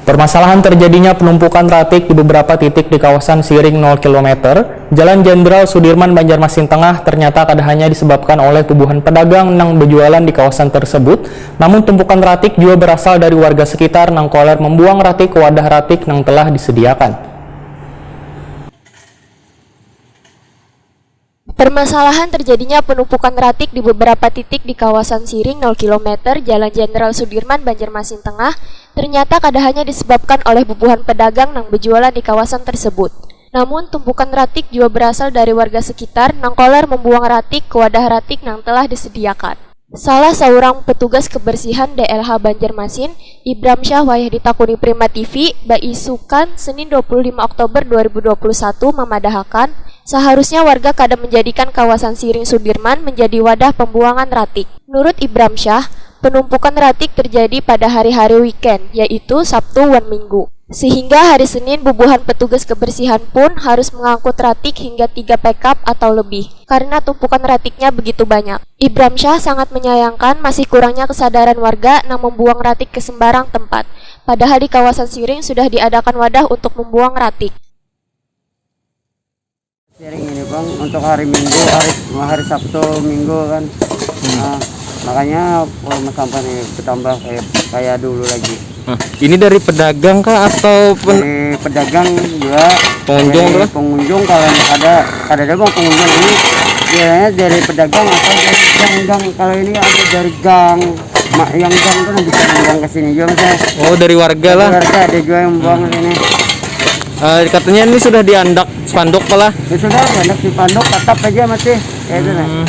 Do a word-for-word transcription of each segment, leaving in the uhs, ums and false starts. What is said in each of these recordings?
Permasalahan terjadinya penumpukan ratik di beberapa titik di kawasan Siring nol kilometer, Jalan Jenderal Sudirman, Banjarmasin Tengah, ternyata kada hanya disebabkan oleh bubuhan pedagang nang berjualan di kawasan tersebut, namun tumpukan ratik juga berasal dari warga sekitar nang koler membuang ratik ke wadah ratik nang telah disediakan. Permasalahan terjadinya penumpukan ratik di beberapa titik di kawasan Siring nol kilometer, Jalan Jenderal Sudirman, Banjarmasin Tengah, ternyata kada hanya disebabkan oleh bubuhan pedagang nang berjualan di kawasan tersebut. Namun, tumpukan ratik juga berasal dari warga sekitar nang koler membuang ratik ke wadah ratik nang telah disediakan. Salah seorang petugas kebersihan D L H Banjarmasin, Ibram Syah, wayah ditakuni Prima T V, baisukan Senin dua puluh lima Oktober dua ribu dua puluh satu, memadahakan, seharusnya warga kada menjadikan kawasan Siring Sudirman menjadi wadah pembuangan ratik. Menurut Ibram Syah, penumpukan ratik terjadi pada hari-hari weekend, yaitu Sabtu wan Minggu. Sehingga hari Senin bubuhan petugas kebersihan pun harus mengangkut ratik hingga tiga pickup atau lebih karena tumpukan ratiknya begitu banyak. Ibram Syah sangat menyayangkan masih kurangnya kesadaran warga nang membuang ratik ke sembarang tempat. Padahal di kawasan Siring sudah diadakan wadah untuk membuang ratik. Siring ini bang, untuk hari Minggu, hari hari Sabtu, Minggu kan. Nah, makanya volume sampah nih bertambah kayak kayak dulu lagi. Nah, ini dari pedagang kah atau pen- Dari pedagang juga. Pengunjung dari tuh? Pengunjung kalau ada ada ada bang pengunjung ini biasanya dari pedagang atau dari gang-gang. Kalau ini ada dari gang, mak yang gang tuh bisa gang ke sini juga misalnya. Oh, dari warga lah. Dari warga ada juga yang buang hmm. Ini. Uh, katanya ini sudah diandak spanduk lah. Ya sudah, diandak spanduk tetap aja masih kayak itu nah. Hmm.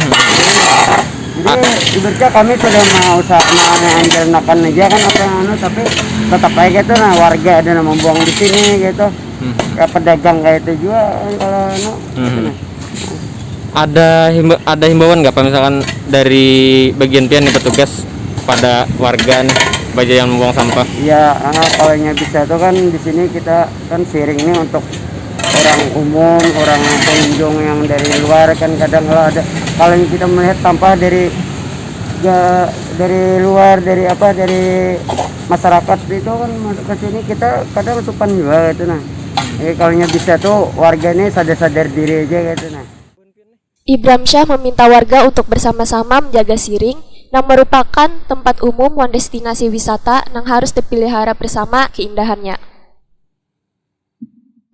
Jadi ibaratnya kami sudah mau usaha mau ambil makan aja kan apa yang anu tapi tetap aja gitu nah warga ada yang membuang di sini gitu. Hmm. Ya pedagang kayak itu juga kalau anu. Hmm. Gitu, nah. Ada himba, ada himbauan nggak pak misalkan dari bagian pian nih petugas pada warga nih baca yang membuang sampah? Ya, ah, kalau yang bisa tuh kan di sini kita kan sharing nih untuk orang umum, orang pengunjung yang dari luar kan kadang kalau ada kalau kita melihat sampah dari ya, dari luar dari apa dari masyarakat itu kan ke sini kita kadang supan juga gitu nah. Jadi kalau bisa tuh warga ini sadar-sadar diri aja gitu nah. Ibram Syah meminta warga untuk bersama-sama menjaga Siring yang merupakan tempat umum wan destinasi wisata yang harus dipelihara bersama keindahannya.